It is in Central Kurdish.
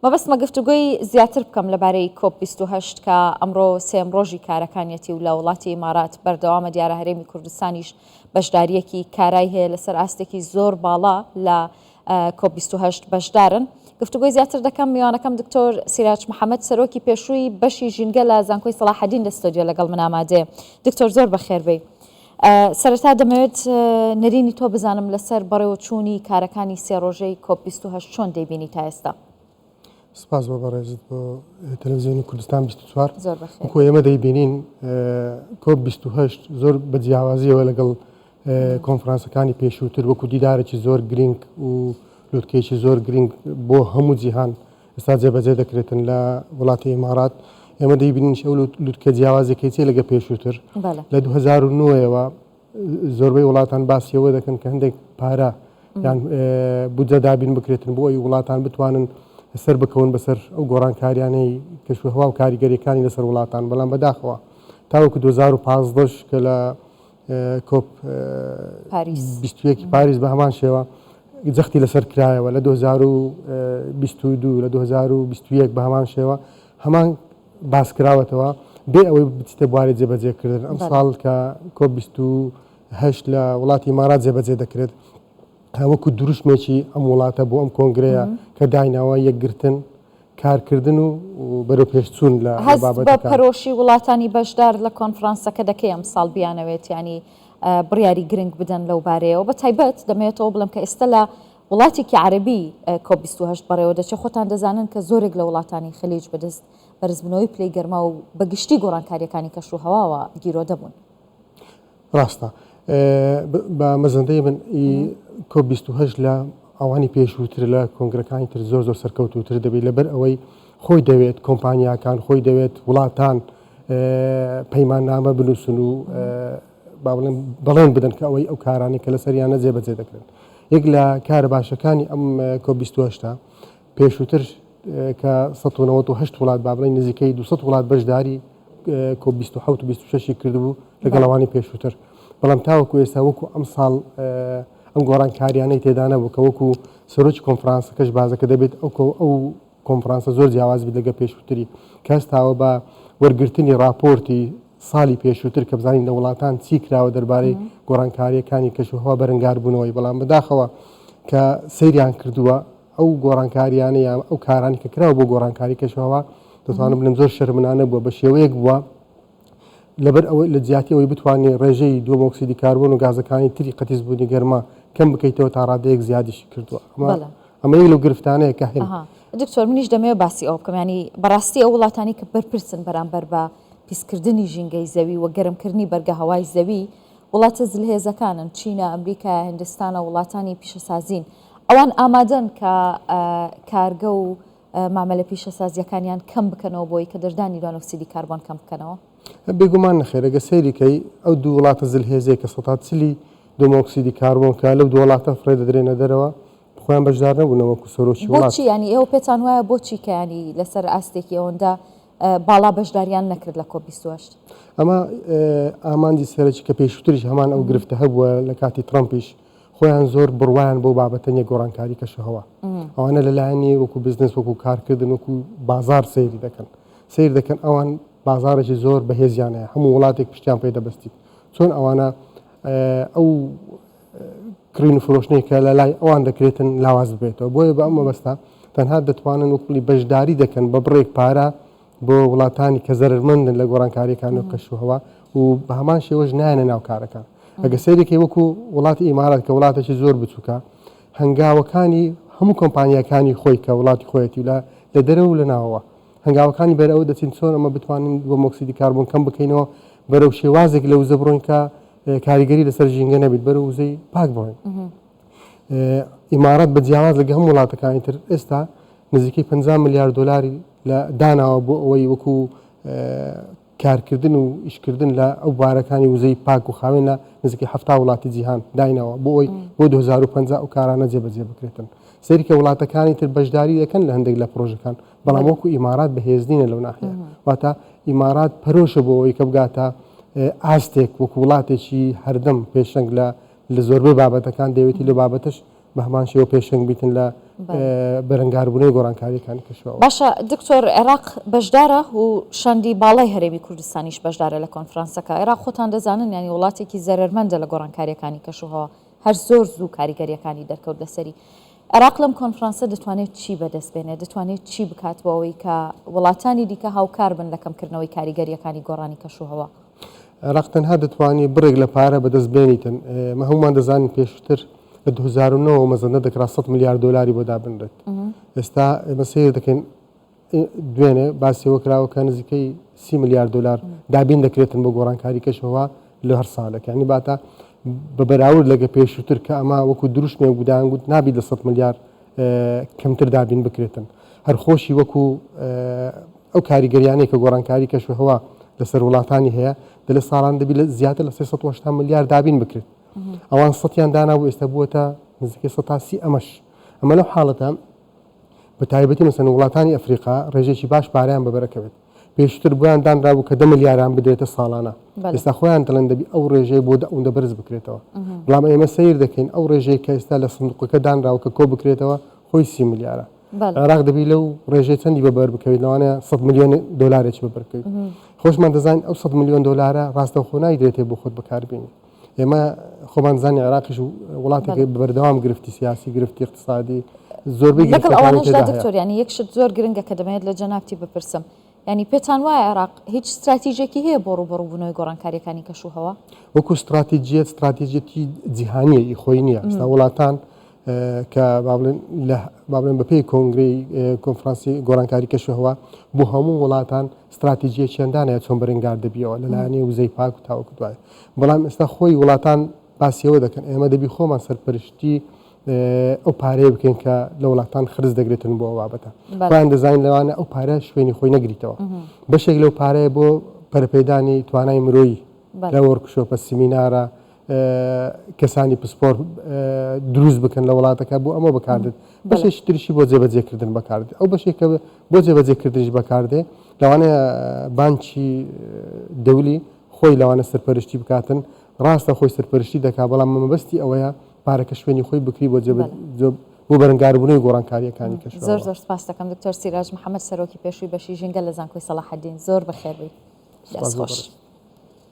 مەبەستمە گفتوگۆی زیاتر بکەم لەبارەی کۆپ 28 کە ئەمڕۆ سێم ڕۆژی کارەکانیەتی و لە وڵاتی ئیمارات بەردەوامە. دیارە هەرێمی کوردستانیش بەشدارییەکی کارای هەیە لەسەر ئاستێکی زۆر باڵا لە کۆپ 28 بەشدارن. گفتوگۆی زیاتر دەکەم میوانەکەم دکتۆر سیراج محەممەد سەرۆکی پێشووی بەشی ژینگە لە زانکۆی سەڵاحەدین لە ستۆدیۆ لەگەڵ من ئامادەیە. دکتۆر زۆر بەخێربێی. سەرەتا دەمەوێت نەرینی تۆ بزانم لەسەر بەڕێوەچوونی کارەکانی سێ ڕۆژەی کۆپ 28 چۆن دەیبینی تا ئێستا؟ سپاس بۆ بەڕێزت بۆ تەلەڤزیۆنی کوردستان 24. زۆر بەخێر. وەکو ئێمە دەیبینین کۆپ 28 زۆر بە جیاوازیەوە لەگەڵ کۆنفرانسەکانی پێشووتر وەکو دیدارێکی زۆر گرینگ و لوتکەیەکی زۆر گرینگ بۆ هەموو جیهان ئێستا جێبەجێ دەکرێتن لە وڵاتی ئیمارات. ئێمە دەیبینین ئەو لوتکە جیاوازیەکەی چیە لەگە پێشووتر. لە 2009ەوە زۆربەی وڵاتان باسی ئەوە دەکەن کە هەندێک پارە یان بودجە دابین بکرێتن بۆ ئەوی وڵاتان بتوانن سەر بکەون بەسەر ئەو گۆڕانکاریانەی کەشوهەوا و کاریگەریەکانی لەسەر وڵاتان، بەڵام بەداخەوە تاوەکو 2015 کە لە کۆپ 21 پاریس بە هەمان شێوە جەختی لەسەر کرایەوە، لە 2022 لە 2021 بە هەمان شێوە هەمان باس کراوەتەوە بێ ئەوەی بچیتە بواری جێبەجێکردن. ئەم ساڵ کە کۆپ 28 لە وڵاتی ئیمارات جێبەجێ دەکرێت، وەکو دروشمێکی ئەم وڵاتە بۆ ئەم کۆنگرەیە کە دایناوە یەکگرتن، کارکردن و بەرەوپێشچوون لە هەست بە پەرۆشی وڵاتانی بەشدار لە کۆنفرانسەکە دەکەی ئەمساڵ بیانەوێت یانی بڕیاری گرنگ بدەن لەو بارەیەوە؟ بە تایبەت دەمەوێتەوە بڵێم کە ئێستا لە وڵاتێکی عەرەبی کۆپ 28 بەڕێوە دەچێت، خۆتان دەزانن کە زۆرێک لە وڵاتانی خلیج بەدەست بەرزبوونەوەی پلەی گەرما و بە گشتی گۆڕانکارییەکانی کەشوهەواوە گیرۆدە بوون. ڕاستە. بە مەزەندەی من کۆپ 28 لە ئەوانی پێشووتر لە کۆنگرەکانی تر زۆر زۆر سەرکەوتووتر دەبێت، لەبەر ئەوەی خۆی دەوێت کۆمپانیاکان، خۆی دەوێت وڵاتان پەیماننامە بنووسن و با بڵێم بەڵێن بدەن کە ئەوەی ئەو کارانەی کە لەسەریانە جێبەجێ دەکرێن. یەک لە کارە باشەکانی ئەم کۆپ 28 پێشووتر کە 198 وڵات با بڵێین نزیکەی 200 وڵات بەشداری کۆپ 27 و 26 کردبوو لەگەڵ ئەوانی پێشووتر، بەڵام تاوەکو ئێستا وەکو ئەم ساڵ ئەم گۆڕانکاریانەی تێدا نەبوو کە وەکو سەرۆکی کۆنفرانسەکەش بازەکە دەبێت ئەو ئەو کۆنفرانسە زۆر جیاواز بێت لەگە پێشووتری کە هەستاوە بە وەرگرتنی ڕاپۆرتی ساڵی پێشووتر کە بزانین لە وڵاتان چی کراوە دەربارەی گۆڕانکارییەکانی کەشوهەوا بەرەنگاربوونەوەی، بەڵام بەداخەوە کە سەیریان کردووە ئەو گۆڕانکاریانە یا ئەو کارانی کە کراوە بۆ گۆڕانکاری کەشوهەوا دەتوانم بڵێم زۆر شەرمنانە بووە، بە شێوەیەک بووە لەبەر ئەوەی لە جیاتی ئەوەی بتوانێت ڕێژەی دووەم ئۆکسیدی کاربۆن و گازەکانی تری قەتیسبوونی گەرما کەم بکەیتەوە تا ڕادەیەک زیادیشی کردووە. ئەمە یەک لەو گرفتانەیە کە هەن. دکتۆر منیش دەمەوێت باسی ئەوە بکەم، یانی بەڕاستی ئەو وڵاتانی کە بەرپرسن بەرامبەر بە پیسکردنی ژینگەی زەوی و گەرمکردنی بەرگە هەوای زەوی وڵاتە زلهێزەکانن، چینە، ئەمریکایە، هندستانە، وڵاتانی پیشەسازین، ئەوان ئامادەن کە کارگە و مامەلە پیشەسازییەکانیان کەم بکەنەوە بۆی کە دەردانی دوانۆکسیدی کاربۆن کەم بکەنەوە؟ بێگومان نەخێر، ئەگەر سەیری کەی ئەو دوو وڵاتە زلهێزەی کە 40% دووەمۆکسیدی کاربۆن کە لەو دوو وڵاتە فڕێ دەدرێنە دەرەوە خۆیان بەشدار نەبوونە وەکو سەرۆکی وڵات. بۆچی یانی ئێوە پێتان وایە بۆچی کە یانی لەسەر ئاستێکی ئەوەندە باڵا بەشداریان نەکرد لە کۆپ 28؟ ئەمە ئامانجی سەرەکی کە پێشووتریش هەمان ئەو گرفتە هەبووە لە کاتی ترەمپیش خۆیان زۆر بڕوایان بەو بابەتە نیە گۆڕانکاری کەشوهەوا ئەوانە لەلایەنی وەکو بزنس وەکو کارکردن وەکو بازار سەیری دەکەن سیر دەکەن ئەوان بازارێکی زۆر بەهێزیان هەیە هەموو وڵاتێک پشتیان پێ دەبەستیت چۆن ئەوانە ئەو کڕین و فرۆشتنێک کە لە لای ئەوان دەکرێتن لاواز ببێتەوە بۆیە بە ئەم مەبەستە تەنها دەتوانن وەکوڵی بەشداری دەکەن بە بڕێک پارە بۆ وڵاتانی کە زەرەرمەندن لە گۆڕانکاریەکان و کەشوهەوا و بە هەمان شێوەش نایەنە ناو کارەکان ئەگە سەیرێکی وەکو وڵاتی ئیمارات کە وڵاتێکی زۆر بچووکە هەنگاوەکانی هەموو کۆمپانیاکانی خۆی کە وڵاتی خۆیەتی لە لە دەرەوە و لە ناوەوە هەنگاوەکانی بەرەوە دەچین چۆن ئەمە بتوانین بۆ مۆکسیدی کاربۆن کەم بکەینەوە بەرەو شێوازێک لە وزە بڕۆین کە کاریگەری لەسەر ژینگە نەبیت بەرەو وزەی پاک بڕۆین. ئیمارات بە جیاواز لەگە هەموو وڵاتەکانی تر ئێستا نزیکەی 50 ملیار دلاری لە داناوە بۆ ئەوەی وەکو کارکردن و ئیشکردن لە ئەو بارەکانی وزەی پاک و خاوێن لە نزیکەی 70 وڵاتی جیهان داینەوە بۆ ئەوی بۆ 2050 ئەو کارانە جێبەجێ بکرێتن سەیرکە وڵاتەکانی تر بەشداری دەکەن لە هەندێک لە پرۆژەکان بەڵام وەکو ئیمارات بەهێز نینە لەو ناحیە واتە ئیمارات پەرۆشە بۆ ئەوەی کە بگاتە ئاستێک وەکو وڵاتێکی هەردەم پێشەنگ لە لە زۆربەی بابەتەکان دەیەوێتی لە بابەتش بە هەمان شێوە پێشەنگ بیتن لە بەرەنگاربوونەوەی گۆڕانکارییەکانی کەشوهەوا. باشە دکتۆر عێراق بەشدارە و شاندی باڵای هەرێمی کوردستانیش بەشدارە لە کۆنفرانسەکە، عێراق خۆتان دەزانن یانی وڵاتێکی زەرەرمەندە لە گۆڕانکارییەکانی کەشوهەوا، هەر زۆر زوو کاریگەرییەکانی دەرکەوت لەسەری. عێراق لەم کۆنفرانسە دەتوانێت چی بەدەست بێنێت، دەتوانێت چی بکات بۆ ئەوەی کە وڵاتانی دیکە هاوکار بن لە کەمکردنەوەی کاریگەرییەکانی گۆڕانی کەشوهەوا؟ عێراق تەنها دەتوانی بڕێک لە پارە بەدەست بێنیتن، ئێمە هەموومان دەزانین پێشتر لە 2009 ەوە مەزەندە دەکرا 100 ملیار دۆلاری بۆ دابنرێت، ئێستا ئێمە سەیر دەکەین دوێنێ باسی ئەوە کراوە کە نزیکەی سی ملیار دۆلار دابین دەکرێتن بۆ گۆڕانکاری کەشوهەوا لە هەر ساڵێک یعنی باتە بە بەراورد لەگە پێشووتر کە ئەمە وەکو دروشمێک بوو دەیانگوت نابیت لە 100 ملیار کەمتر دابین بکرێتن هەر خۆشی وەکو ئەو کاریگەریانەی کە گۆڕانکاری کەشوهەوا لەسەر وڵاتانی هەیە دە لە ساڵان دەبی لە زیاتر لە 380 ملیار دابین بکرێت ئەوان سەتیان دانابوو ئێستا بووەتە نزیکەی 130 ئەمەش ئەمە لەو حاڵەتە بە تایبەتی مەسەن وڵاتانی ئەفریقا ڕێژەیەکی باش پارەیان بەبەرەکەوێت پێشتر بۆیان دانرابوو کە دە ملیاران بدرێتە ساڵانە ئێستا خۆیان دەڵێن دەبی ئەو ڕێژەی بۆ دە ئەوندە بەرز بکرێتەوە بەڵام ئێمە سەیر دەکەین ئەو ڕێژەی کە ئێستا لە سندوقەکە دانراوە کە کۆ بکرێتەوە خۆی سی ملیارە عێراق دەبی لەو ڕێژەی چەندی بەبەر بکەوێت لەوانەیە 100 ملیۆن دۆلارێکی بەبەر بکەوێت خۆشمان دەزانین ئەو 100 ملیۆن دۆلارە ڕاستەوخۆ نایدرێتێ بۆ خۆت بەکاربینی ئێمە خۆمان زانین عێراقیش وڵاتێک بەردەوام گرفتی سیاسی گرفتی اقتصادی زۆربەی لەگەڵ ئەوانەشدا دکتۆر یانی یەک شت زۆر گرنگە کە دەمەوێت لە جەنابتی بپرسم یانی پێتان وایە عێراق هیچ ستراتیژێکی هەیە بۆ ڕووبەڕووبوونەوەی گۆڕانکارییەکانی کەشوهەوا؟ وەکو ستراتیجیەت ستراتیجیەتی جیهانیە ئی خۆی نییە ئێستا وڵاتان کە با بڵێن لە با بڵێن بەپێی کۆنگرەی کۆنفرانسی گۆڕانکاری کەشوهەوا بۆ هەموو وڵاتان ستراتیجیەکیان دانایە چۆن بەرەنگار دەبیەوە لەلایەنی وزەی پاک و تاوەکو دوای بەڵام ئێستا خۆی وڵاتان باسی ئەوە دەکەن ئێمە دەبی خۆمان سەرپەرشتی ئەو پارەیە بکەین کە لە وڵاتان خرج دەگرێتن بۆ ئەو بابەتە خۆیان دەزانین لەوانە ئەو پارە شوێنی خۆی نەگریتەوە بەشێک لەو پارەیە بۆ پەرەپێدانی توانای مرۆیی لە وۆرکشۆپە سیمینارە کەسانی پسپۆر دروست بکەن لە وڵاتەکە بۆ ئەمە بەکاردێت بەشێکی تریشی بۆ جێبەجێکردن بەکاردێت ئەو بەشێک کە بۆ جێبەجێکردنیش بەکاردێ لەوانەیە بانکی دەولی خۆی لەوانە سەرپەرشتی بکاتن ڕاستە خۆی سەرپەرشتی دەکات بەڵام مەبەستی ئەوەیە پارەکە شوێنی خۆی بکری بۆ بۆ بەرەنگاربوونەوەی گۆڕانکارییەکانی کەشوهەوا. زۆر زۆر سپاست دەکەم دکتۆر سیراج محەمەد سەرۆکی پێشووی بەشی ژینگە لە زانکۆی سەڵاحەدین زۆر بەخێربێی دەست خۆش.